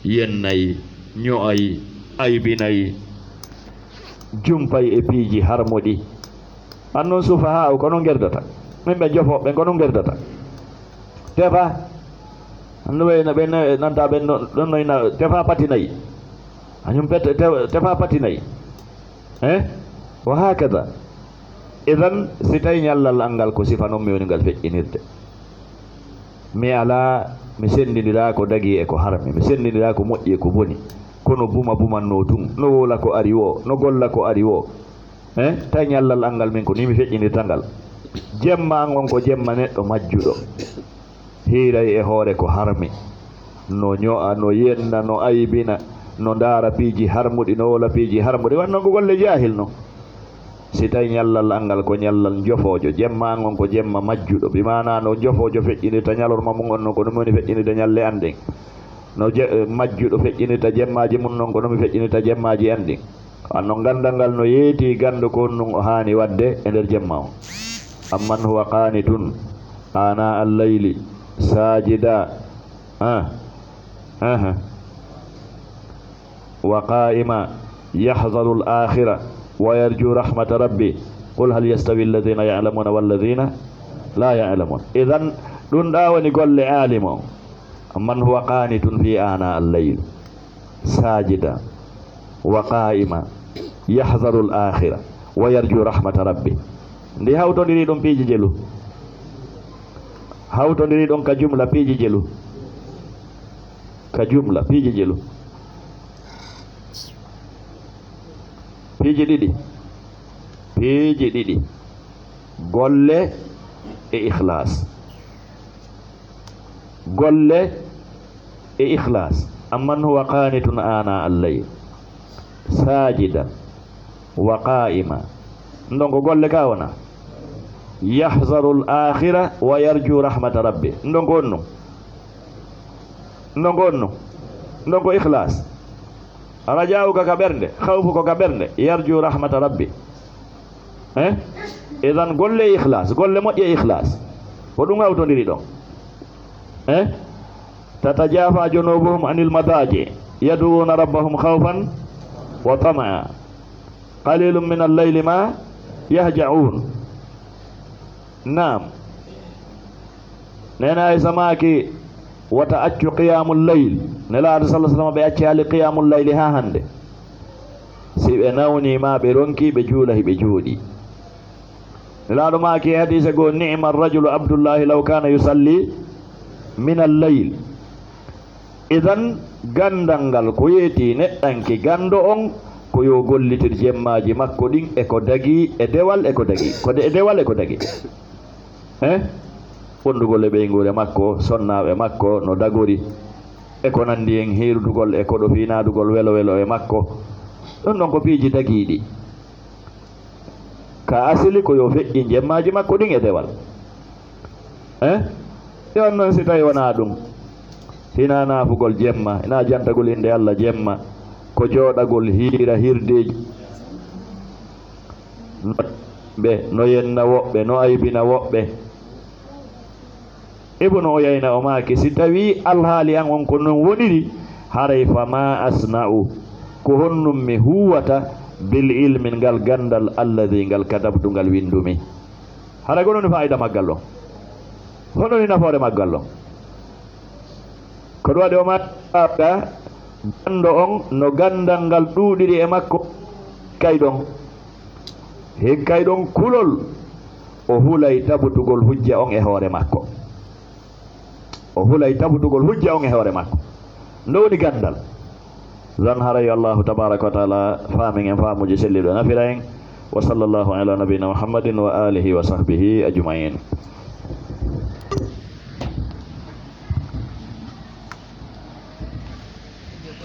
Yennay, ño'ay, aybinay, jumpay e piiji harmuɗi. An non sufahaa'u ko non ngerdata. Min ɓe njofooɓe ko non ngerdata. Tefa. An no ɓe, no ɓe, no nanta ɓe no, ɗon no ina tefa pati nayi. Hañum pet-, te-, tefa pati nayi. Eh? Wa hakada. Idan, si tawi ñallal an ngal ko sifa non mi woni ngal feƴƴinirde. Mi alaa, mi senndindiraa ko dagii e ko harmi, mi senndindiraa ko moƴƴi e ko boni. Kono buma bumannoo tun, no wowla ko ari woo, no golla ko ari woo. Eh, tawi ñallal an ngal min ko ni mi feƴƴinirta ngal. Jemma an on ko jemma neɗɗo majjuɗo. Hiiray e hoore ko harmi. No ño'a, no yenna, no aybina, no ndaara piiji harmuɗi, no wowla piiji harmuɗi. Wanno ko golle jaahil non. Si tawi ñallal an ngal ko ñallal njofoojo, jemma an on ko jemma majjuɗo. Bi maanaa no njofoojo feƴƴinirta ñalorma mum on non, ko ɗum woni feƴƴinirde ñalle an ɗen. No je-, majjuɗo feƴƴinirta jemmaaji mum non, ko ɗum mi feƴƴinirta jemmaaji an ɗin. Wanno ganndal ngal no yeeti ganndo ko honɗum o haani waɗde e nder jemma on. Amman huwa qanitun ana al-layli sajida, ah, aha, wa qa'ima yahzaru al-akhira wa yarju rahmata rabbi. Qul hal yastawi alladhina ya'lamuna walladhina la ya'lamun. Idan, ɗum ɗa woni golle aalimo on. Amman huwa qanitun fi ana al-layl sajida wa qa'ima yahzaru al-akhira wa yarju rahmata rabbi. Ndi hawtondiri ɗum piiji jelu. Hawtondiri ɗum ka jumla piiji jelu. Ka jumla piiji jelu. Piiji ɗiɗi. Piiji ɗiɗi. Golle e ikhlas. Golle e ikhlas. Amman huwa qanitun ana al-layl sajida wa qa'ima. Ndon ko golle ka wona. Yahzaru al-akhira wa yarju rahmata rabbi. Ndon ko honɗum? Ndon ko honɗum? Ndon ko ikhlas. Raja'u ka ka ɓernde, khawfu ko ka ɓernde, yarju rahmata rabbi. Eh? Idan golle e ikhlas, golle moƴƴe e ikhlas. Ko ɗum hawtondiri ɗon. Eh? تتجافى جنوبهم عن المضاجع يدعون ربهم خوفا وطمعا. قليل من الليل ما يهجعون. Naam. Neene Aysa maaki, wata accu qiyamul layl. Nelaaɗo salla sallam ɓe acci hali qiyamul layli haa hannde. Si ɓe nawni ma ɓe ronki ɓe juula hiɓe jooɗi. Nelaaɗo maaki e hadiise goo, "Ni'ma rajulu Abdullahi law kana yusalli min al-layl." Idan, ganndal ngal ko yeeti neɗɗanke ganndo on, ko yo gollitir jemmaaji makko ɗin e ko dagii e dewal e ko dagii, ko de-, e dewal e ko dagii. Eh? Wondugol e ɓeynguure makko, sonnaaɓe makko, no dagori, e ko nanndi en, hiirtugol e koɗo fii naadugol welo welo e makko. Ɗum ɗon ko piiji dagiiɗi. Ka asili ko yo feƴƴin jemmaaji makko ɗin e dewal. Eh? E on non si tawi wonaa ɗum, hinaa naafugol jemma, hinaa jantagol innde Alla jemma, ko jooɗagol hiira hirdeeji. No ɓe, no yenna woɓɓe, no aybina woɓɓe. Ibnu Uyayna o maaki, si tawii alhaali an on ko non woniri, haray fa ma asna'u, ko honɗum mi huwata, bil ilmi, ngal ganndal, alladi, ngal katabtu, ngal winndumi. Haray ko honɗum faayida maggal ɗon? Honɗum nafoore maggal ɗon? Ko ɗum waɗi o maaki, ganndo on no ganndal ngal ɗuuɗiri e makko, kay ɗon. Hikka e ɗon kulol, o hulay tabutugol hujja on e hoore makko. O hulay tabutugol hujja on e hoore makko. Nde woni ganndal. Zan haray Allahu tabaraka wa taala faamin en faamuuji selliiɗo nafira en. Wa sallallahu ala nabiyina Muhammadin wa alihi wa sahbihi ajmain.